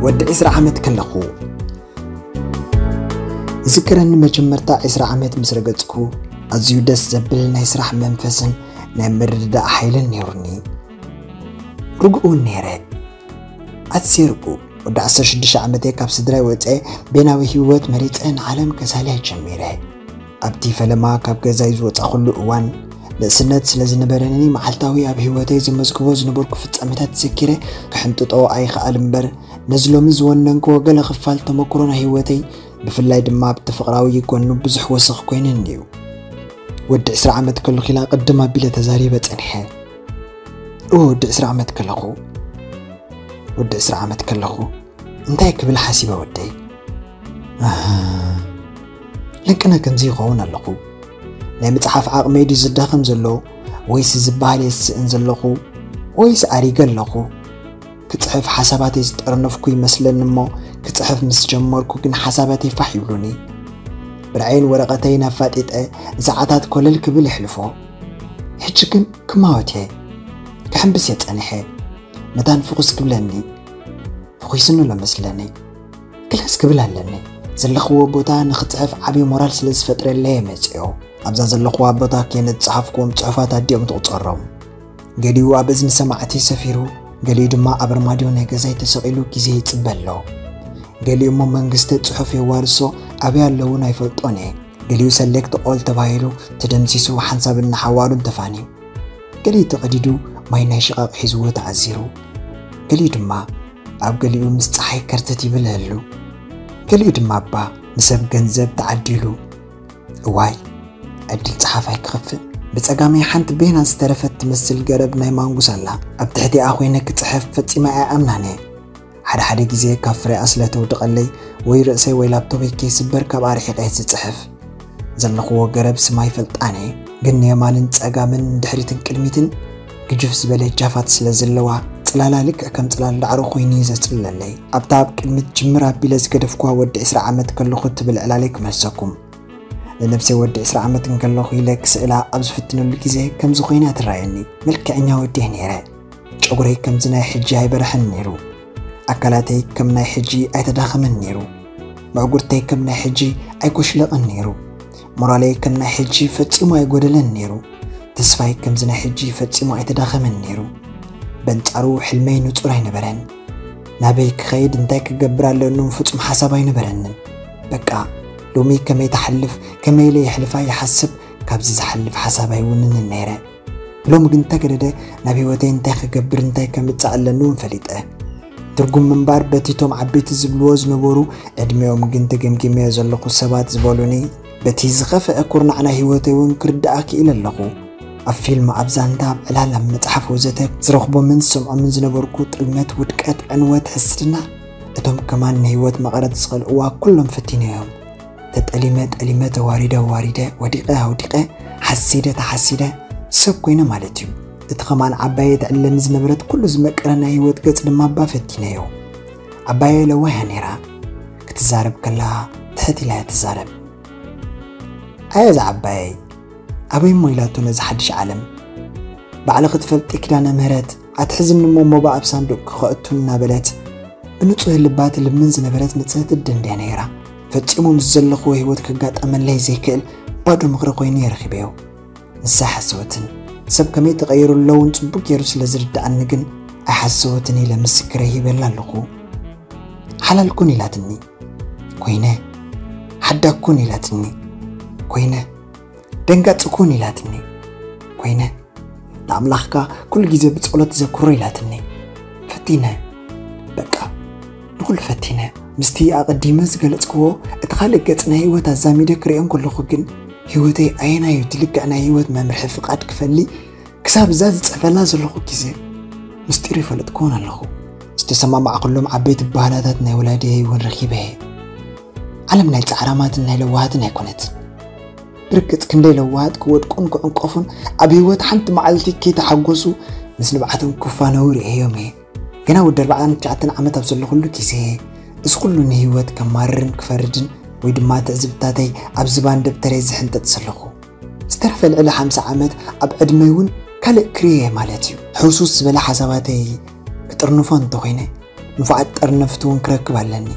ወዲ ዕስራ ዓመት ከለኹ ዝክረኒ፣ መጀመርታ ዕስራ ዓመት ምስ ረገጽኩ፣ ኣዝዩ ደስ ዘብል ናይ ስራሕ መንፈስን ናይ ምርድዳእ ሓይልን ነይሩኒ። ርጉእ እውን ነይረ። ኣዝየ ርጉእ። ወዲ ዓሰርተ ሽዱሽተ ዓመተይ ካብ ስድራይ ወጸ፣ ቤናዊ ህይወት መሪጸ ንዓለም ከሳልያ ጀሚረ። ኣብቲ ፈለማ ካብ ገዛይ ዝወጻኹሉ እዋን፣ ንእስነት ስለ ዝነበረኒ፣ መዓልታዊ ኣብ ህይወተይ ዘመዝግቦ ዝነበርኩ ፍጻመታት ዘኪረ ክሕንጥጦ ኣይኸኣል እምበር፣ ነዚ ሎሚ ዝወነንክዎ ገለ ክፋል ተመክሮ ናይ ህይወተይ፣ ብፍላይ ድማ ኣብቲ ፍቕራዊ ጎኑ ብዙሕ ወሰኽ ኮይኑኒ እዩ። ወዲ ዕስራ ዓመት ከለኹ ኢላ ቅድም ኣቢለ ተዛሪበ ጸኒሐ። እወ፣ ወዲ ዕስራ ዓመት ከለኹ፣ ወዲ ዕስራ ዓመት ከለኹ እንታይ ክብል ሓሲበ ወደይ? ኣህ፣ ልክነ ከምዚ ይኸውን ኣለኹ። ናይ ምጽሓፍ ዓቕመይ ድዩ ዝዳኸም ዘሎ? ወይስ ዝበሃል የስእን ዘለኹ? ወይስ ኣሪገ ኣለኹ? ክጽሕፍ ሓሳባተይ ዝጠርነፍኩ ይመስለኒ እሞ፣ ክጽሕፍ ምስ ጀመርኩ ግን ሓሳባተይ ፋሕ ይብሉኒ። ብርዐይን ወረቐተይን ኣፋጢጠ ንሰዓታት ኮለል ክብል የሕልፎ። ሕጂ ግን ክማወት እየ። ክሕምብስ እየ ጸኒሐ። መታን ፍኹስ ክብለኒ፣ ፍኹስኒ ኣሎ መስለኒ። ክልክስ ክብል ኣለኒ። ዘለኽዎ ቦታ ንኽጽሕፍ ዓቢ ሞራል ስለ ዝፈጥረለይ እየ መጺኦ። ኣብዛ ዘለኽዋ ቦታ ከይነ ዝጸሓፍክዎም ጽሑፋት ኣዲኦም ትቑጸሮም። ገሊኡ ኣብ እዝኒ ሰማዕቲ ሰፊሩ፣ ገሊኡ ድማ ኣብ ኣርማድዮ ናይ ገዛይ ተሰቒሉ ግዜ ይጽበ ኣሎ። ገሊኡ እሞ መንግስቲ ጽሑፍ የዋርሶ ኣበይ ኣለዉ ኣይፈልጦን እየ። ገሊኡ ሰሌክት ኦል ተባሂሉ ተደምሲሱ ሓንሳብን ንሓዋሩን ተፋንዩ። ገሊኡ ተቐዲዱ ማይ ናይ ሽቓቕ ሒዝዎ ተዓዚሩ። ገሊኡ ድማ ኣብ ገሊኡ ምስ ጸሓይ ከርተት ይብል ህሉ። ገሊኡ ድማ እባ ንሰብ ገንዘብ ተዓዲሉ። እዋይ፣ ዕድል ጸሓፋይ ክኸፍእ። ብጸጋመይ ሓንቲ ቤና ዝተረፈት ትመስል ገረብ ናይ ማንጉስ ኣላ። ኣብ ትሕቲኣ ኮይነ ክጽሕፍ ፈጺመ ኣይኣምናን እየ። ሓደ ሓደ ግዜ ካብ ፍሬኣ ስለ ተውድቐለይ ወይ ርእሰይ ወይ ላፕቶፐይ ከይስበር ካብ ኣርሒቐ እየ ዝጽሕፍ። ዘለኽዎ ገረብ ስማ ኣይፈልጣን እየ፣ ግን ንየማንን ጸጋምን ንድሕሪትን ቅድሚትን ግጅፍ ዝበለ ጃፋት ስለ ዘለዋ፣ ጽላላ ልክዕ ከም ጽላል ዳዕሮ ኮይኑ እዩ ዘጽልለለይ። ኣብታ ኣብ ቅድሚት ጅምር ኣቢለ ዝገደፍኩዋ ወዲ ዕስራ ዓመት ከለኹ ትብል ዕላለይ ክመልሰኩም። ንነብሰይ ወዲ ዕስራ ዓመት እንከለኹ ኢለ ክስእላ ኣብ ዝፍትነሉ ግዜ ከምዚ ኮይና ትረኣየኒ። መልክዐኛ ወዲ እየ ነይረ። ጨጉረይ ከምዚ ናይ ሕጂ ኣይበርሐን ነይሩ። ኣካላተይ ከም ናይ ሕጂ ኣይተዳኸመን ነይሩ። መዕጉርተይ ከም ናይ ሕጂ ኣይጎሽለቕን ነይሩ። ሞራለይ ከም ናይ ሕጂ ፈጺሙ ኣይጎደለን ነይሩ። ተስፋይ ከምዚ ናይ ሕጂ ፈጺሙ ኣይተዳኸመን ነይሩ። በንጻሩ ሕልመይ ንጹር ኣይነበረን። ናበይ ክኸይድ እንታይ ክገብር ኣለኒ እውን ፍጹም ሓሳብ ኣይነበረንን። በቃ ሎሚ ከመይ ትሓልፍ፣ ከመይ ኢለ የሕልፋ ይሓስብ፣ ካብዚ ዝሓልፍ ሓሳብ ኣይውንንን ነይረ። ሎሚ ግን እንተገደደ ናብ ህይወተይ እንታይ ክገብር እንታይ ከምጽእ ኣለኒ እውን ፈሊጠ። ትርጉም ምንባር በቲ እቶም ዓበይቲ ዝብልዎ ዝነበሩ ዕድሚኦም ግን ተገምጊመዮ ዘለኹ ሰባት ዝበሉኒ በቲ ዝኸፍአ ኩርናዕ ናይ ህይወተይ እውን ክርድኣ ክኢለ ኣለኹ። ኣብ ፊልም፣ ኣብ ዛንታ፣ ኣብ ዕላል፣ ኣብ መጽሓፍ ወዘተ ዝረኽቦምን ዝሰምዖምን ዝነበርኩ ጥልመት፣ ውድቀት፣ ዕንወት፣ ሕስድና፣ እቶም ከማን ንህይወት መቐረት ዝኸልእዋ ኩሎም ፈቲነዮም። ተጠሊመ ጠሊመ ተዋሪደ ዋሪደ ወዲቐ ኣውዲቐ ሓሲደ ተሓሲደ ሰብ ኮይነ ማለት እዩ። እቲ ከማን ዓባየ ትዕለኒ ዝነበረት ኩሉ ዝመቀረ ናይ ህይወት ገጽ ድማ እባ ፈቲነዮ። ዓባየ ለዋህ እያ ነይራ። ክትዛረብ ከላ ትሕት ኢላ እያ ትዛረብ። ኣየ እዛ ዓባየይ፣ ኣበይ እሞ ኢላቶ ነዚ ሓድሽ ዓለም። ባዕልኺ ትፈልጢ ኪዳነ ምህረት፣ ኣትሕዝኒ እሞ ሞባ ኣብ ሳንዱቕ ክኸእቱ እናበለት ብንጹህ ልባ ትልምን ዝነበረት ንጽህቲ ኣደ እንድያ ነይራ። ፈጺሙ ምስ ዘለኽዎ ህይወት ክጋጠመለይ ዘይክእል ባዶ ምኽሪ ኮይኑ እየ ረኺበዮ። ንሳ ኣይሓሰበትን። ሰብ ከመይ ተቐይሩ ኣሎ እውን ጽቡቕ ገይሩ ስለ ዝርድኣኒ ግን ኣይሓሰበትን ኢለ ምስክረይ ሂበላ ኣለኹ። ሓላል ኩን ኢላትኒ። ኮይነ። ሓዳግ ኩን ኢላትኒ። ኮይነ። ደንጋጺ ኩን ኢላትኒ። ኮይነ። ንኣምላኽካ ኩሉ ግዜ ብጸሎት ዘክሮ ኢላትኒ። ፈቲነ። በቃ ንኹሉ ፈቲነ። ምስቲ ኣቐዲመ ዝገለጽክዎ እቲ ካልእ ገጽ ናይ ህይወት ኣዛሚደ ክርእዮ እንከለኹ ግን ህይወተይ ኣየናይ እዩ እቲ ልክዕ ናይ ህይወት መምርሒ ፍቓድ ክፈሊ ክሳብ እዛ ዝጽሕፈላ ዘለኹ ግዜ ምስጢሩ ይፈለጥክዎን ኣለኹ። ዝተሰማማዕኩሎም ዓበይቲ ባህላታት ናይ ወላዲየይ እውን ረኺበ እየ። ዓለም ናይ ጻዕራማትን ናይ ለዋሃትን ኣይኮነትን። ብርግጽ ክንደይ ለዋሃት ክወድቁን ክዕንቀፉን ኣብ ህይወት ሓንቲ መዓልቲ ከይተሓጎሱ ምስ ንብዓቶም ክፋነዉ ርእየዮም እየ። ገና ወዲ ኣርባዓን ትሽዓተን ዓመት ኣብ ዘለኹሉ ግዜ እዚ ኩሉ ንህይወት ከማርርን ክፈርድን ወይ ድማ ትዕዝብታተይ ኣብ ዝባን ደብተረይ ዝሕንጥጥ ዘለኹ። ዝተረፈ ልዕሊ ሓምሳ ዓመት ኣብ ዕድመይ እውን ካልእ ክርእየ ማለት እዩ። ሕውሱስ ዝበለ ሓሳባተይ ክጥርንፎ እንተኾይነ ንፉዓት ጠርነፍቲ እውን ክረክብ ኣለኒ።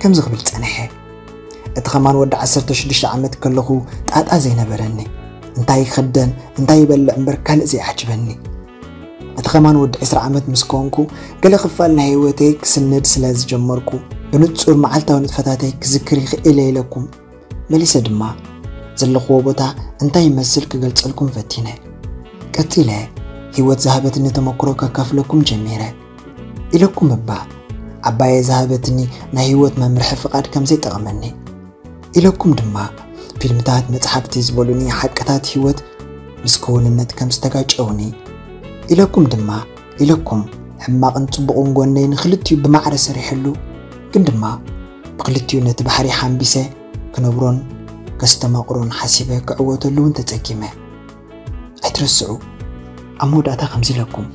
ከምዚ ክብል ጸንሐ። እቲ ኸማን ወዲ ዓሰርተ ሽዱሽተ ዓመት ከለኹ ጣጣ ዘይነበረኒ፣ እንታይ ይኸደን እንታይ ይበልዕ እምበር ካልእ ዘይዓጅበኒ። እቲ ኸማን ወዲ ዕስራ ዓመት ምስ ኮንኩ፣ ገለ ክፋል ናይ ህይወተይ ክስንድ ስለ ዝጀመርኩ፣ ብንጹር መዓልታዊ ንጥፈታተይ ክዝክር ይኽእል እየ ኢለኩም መሊሰ ድማ፣ ዘለኽዎ ቦታ እንታይ ይመስል ክገልጸልኩም ፈቲነ። ቀጺለ፣ ህይወት ዝሃበትኒ ተመክሮ ከካፍለኩም ጀሚረ። ኢለኩም እባ፣ ዓባየ ዝሃበትኒ ናይ ህይወት መምርሒ ፍቓድ ከም ዘይጠቕመኒ። ኢለኩም ድማ፣ ፊልምታት፣ መጽሓፍቲ ዝበሉኒ ሓቅታት ህይወት ምስ ክውንነት ከም ዝተጋጨውኒ። ኢለኩም ድማ፣ ኢለኩም፣ ሕማቕን ጽቡቕን ጎነይ ንኽልቲኡ ብማዕረ ሰሪሕሉ፣ ግን ድማ ብኽልቲኡ ነቲ ባሕሪ ሓምቢሰ ክነብሮን ከስተማቕሮን ሓሲበ ክዕወተሉ እውን ተጸጊመ። ኣይትረስዑ፣ ኣብ መወዳእታ ከምዚ ኢለኩም፣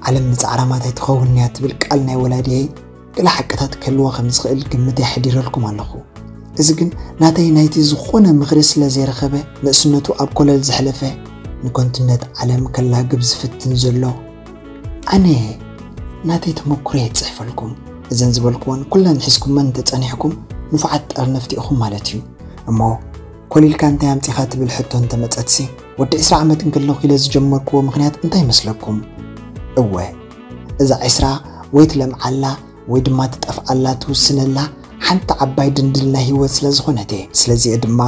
ዓለም ንጻዕራማት ኣይትኸውን እያ ትብል ቃል ናይ ወላዲየይ ገለ ሓቅታት ክህልዋ ከም ዝኽእል ግምት የሕዲረልኩም ኣለኹ። እዚ ግን ናተይ ናይቲ ዝኾነ ምኽሪ ስለ ዘይረኸበ፣ ንእስነቱ ኣብ ኮለል ዘሕለፈ፣ ንከንቱነት ዓለም ከላግብ ዝፍትን ዘሎ ኣነ ናተይ ተመኩሮ እየ ዝጽሕፈልኩም። እዘን ዝበልኩወን ኩለን ሒዝኩመን እንተጸኒሕኩም፣ ንፉዓት ጠርነፍቲ ኢኹም ማለት እዩ። እሞ፣ ኮሊልካ እንታይ ኣምጺኻ ትብል ሕቶ እንተመጸትሲ፣ ወዲ ዕስራ ዓመት እንከለኹ ኢለ ዝጀመርክዎ ምኽንያት እንታይ ይመስለኩም? እወ፣ እዛ ዕስራ ወይ ትለምዓላ ወይ ድማ ትጠፍኣላ ትውስነላ ሓንቲ ዓባይ ድንድል ናይ ህይወት ስለ ዝኾነት እየ። ስለዚ እየ ድማ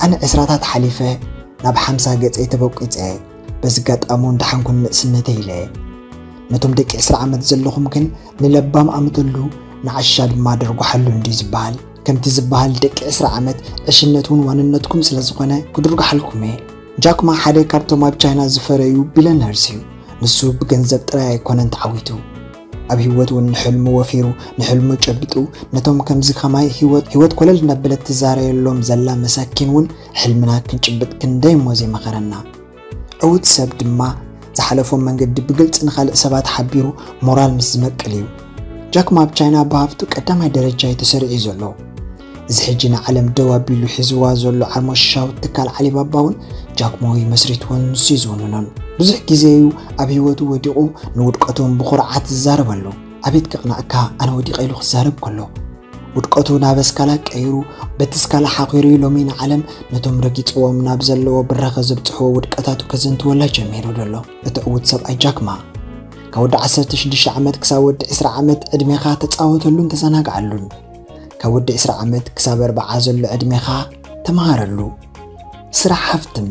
ኣነ ዕስራታት ሓሊፈ ናብ ሓምሳ ገጸይ ተበቂጸ። በዚ ኣጋጣሚ እውን ደሓንኩን ንእስነተይ ኢለ። ነቶም ደቂ ዕስራ ዓመት ዘለኹም ግን ንለባም ኣምተሉ ንዓሻ ድማ ደርጉሓሉ እንድዩ ዝበሃል። ከምቲ ዝበሃል ደቂ ዕስራ ዓመት ዕሽነት እውን ዋንነትኩም ስለ ዝኾነ ክድርጉሓልኩም እየ። ጃክማ ሓደ ካብቶም ኣብ ቻይና ዝፈረዩ ቢለነርስ እዩ። ንሱ ብገንዘብ ጥራይ ኣይኮነን ተዓዊቱ። ኣብ ህይወት እውን ንሕልሙ ወፊሩ፣ ንሕልሙ ጨቢጡ፣ ነቶም ከምዚ ከማይ ህይወት፣ ህይወት ኮለል እናበለት ትዛረየሎም ዘላ መሳኪን እውን ሕልምና ክንጭብጥ ክንደይ እሞ ዘይመኸረና። ዕዉት ሰብ ድማ ዝሓለፎ መንገዲ ብግልጺ ንኻልእ ሰባት ሓቢሩ ሞራል ምስ ዝመቅል እዩ። ጃክማ ኣብ ቻይና ብሃፍቱ ቀዳማይ ደረጃ እዩ ተሰሪዑ ዘሎ። እዚ ሕጂ ንዓለም ደው ኣቢሉ ሒዝዋ ዘሎ ዓርሞሻዊ ትካል ዓሊባባ እውን ጃክሞ እዩ መስሪትዎን ንሱ እዩ ዝውንኖን። ብዙሕ ግዜ እዩ ኣብ ህይወቱ ወዲቑ ንውድቀቱ እውን ብኹርዓት ዝዛረበሉ። ኣቤት ከቕናእካ ኣነ ወዲቐ ኢሉ ክዛረብ ከሎ፣ ውድቀቱ ናብ ኣስካላ ቀይሩ፣ በቲ ስካላ ሓኺሩ እዩ ሎሚ ንዓለም ነቶም ረጊጽዎም ናብ ዘለዎ ብራኸ ዘብጽሕዎ ውድቀታቱ ከዘንትወላ ጀሚሩ ዘሎ እቲ ዕዉት ሰብኣይ ጃክማ። ካብ ወዲ ዓሰርተ ሽዱሽተ ዓመት ክሳብ ወዲ ዕስራ ዓመት ዕድሜኻ ተጻወተሉን ተዘናግዓሉን። ካብ ወዲ ዕስራ ዓመት ክሳብ ኣርብዓ ዘሎ ዕድሜኻ ተመሃረሉ። ስራሕ ሃፍትም።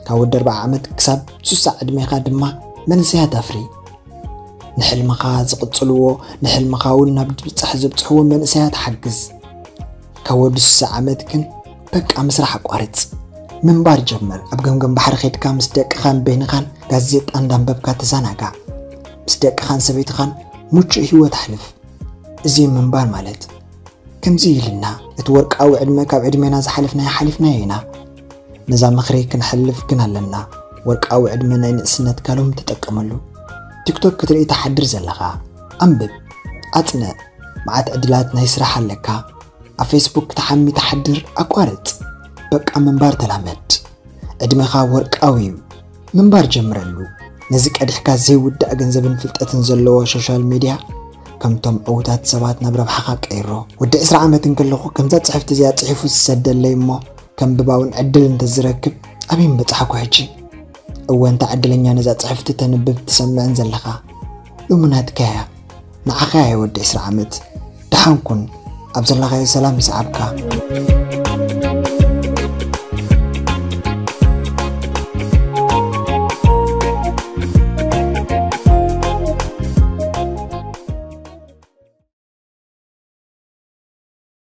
ካብ ወዲ ኣርብዓ ዓመት ክሳብ ስሳ ዕድሜኻ ድማ መንእሰያት ኣፍሪ። ንሕልምኻ ዝቕጽልዎ፣ ንሕልምኻ እውን ናብ ዝብጻሕ ዘብጽሕዎ መንእሰያት ሓግዝ። ካብ ወዲ ስሳ ዓመት ግን በቃ ምስራሕ ኣቋርጽ። ምንባር ጀምር። ኣብ ገምገም ባሕሪ ኸድካ ምስ ደቅኻን በይንኻን ጋዜጣ እንዳንበብካ ተዘናጋዕ። ምስ ደቅኻን ሰበይትኻን ምቹእ ህይወት ኣሕልፍ። እዚ ምንባር ማለት። ከምዚ ኢልና፣ እቲ ወርቃዊ ዕድመ ካብ ዕድሜና ዝሓለፍናዮ ሓሊፍናዮ ኢና። ነዛ ምኽሪ ክንሓልፍ ግን ኣለና። ወርቃዊ ዕድመ ናይ ንእስነትካ ሎሚ ተጠቀመሉ። ቲክቶክ ክትርኢ ትሓድር ዘለኻ፣ ኣንብብ፣ ኣጽንዕ። መዓት ዕድላት ናይ ስራሕ ኣለካ። ኣብ ፌስቡክ ክትሓሚ ትሓድር፣ ኣቋርጽ። በቃ ምንባር ተላመድ። ዕድሜኻ ወርቃዊ እዩ። ምንባር ጀምረሉ። ነዚ ቀዲሕካ ዘይውዳእ ገንዘብን ፍልጠትን ዘለዎ ሶሻል ሚድያ ከምቶም ዕዉታት ሰባት ናብ ረብሓኻ ቀይሮ። ወዲ ዕስራ ዓመት እንከለኹ ከምዛ ጽሕፍቲ እዚኣ ጽሒፉ ዝሰደለይ እሞ ከንብባ እውን ዕድል እንተዝረክብ ኣበይ ምበጻሕኩ ሕጂ። እወ፣ እንታ ዕድለኛ ነዛ ጽሕፍቲ ተንብብ ትሰምዕን ዘለኻ። ሎሚ ናትካ እያ። ንዓኻ እያ ወዲ ዕስራ ዓመት። ደሓን ኩን። ኣብ ዘለኻዮ ሰላም ይስዓብካ።